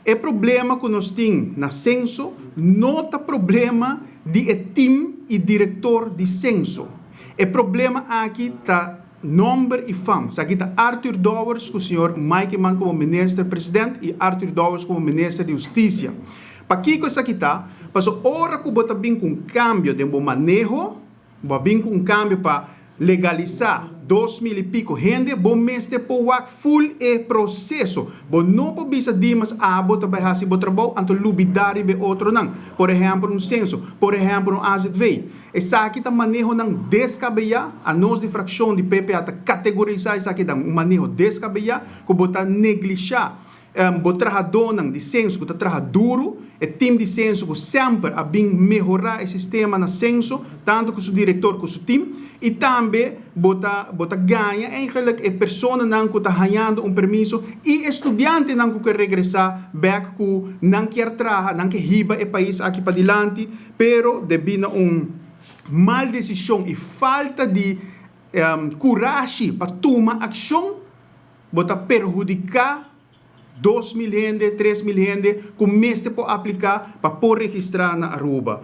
E problema ku nos tin na Censo no ta problema di e team i direktor di Censo. E problema aki ta nomber i fam. Esaki ta Arthur Dowers ku señor Mike Eman komo minister president i Arthur Dowers komo minister di Hustisia. Pakiko esaki ta? Paso ora ku bo ta bin ku un kambio den bo maneho, bo a bin ku un kambio pa legalisá 2000 i piko hende, bo mester por wak full e proseso. Bo no por bisa dimas abo ta bai hasi bo trabou anto lubidá riba e otronan. Por ehèmpel un senso, por ehèmpel un AZV. Esaki ta manehonan deskabeyá. Anos di frakshon di PPA ta kategorisá esaki dan un maneho deskabeyá ku bo ta neglishá bo trahadónan di senso ku ta traha duru, e tim di senso ku semper a bin mehorá e sistema na senso, tantu ku su direktor ku su tim, i tambe bo ta bo ta gaña eigenlijk e personanan ku ta hañando un permiso i e studiantenan ku ke regresá bèk ku nan kier traha, nan ke hiba e pais aki padilanti, pero debí na un mal desishon i falta di kurashi pa tuma akshon, bo ta perhudiká 2000 hende, 3000 hende ku mester por apliká pa por registrá na Aruba.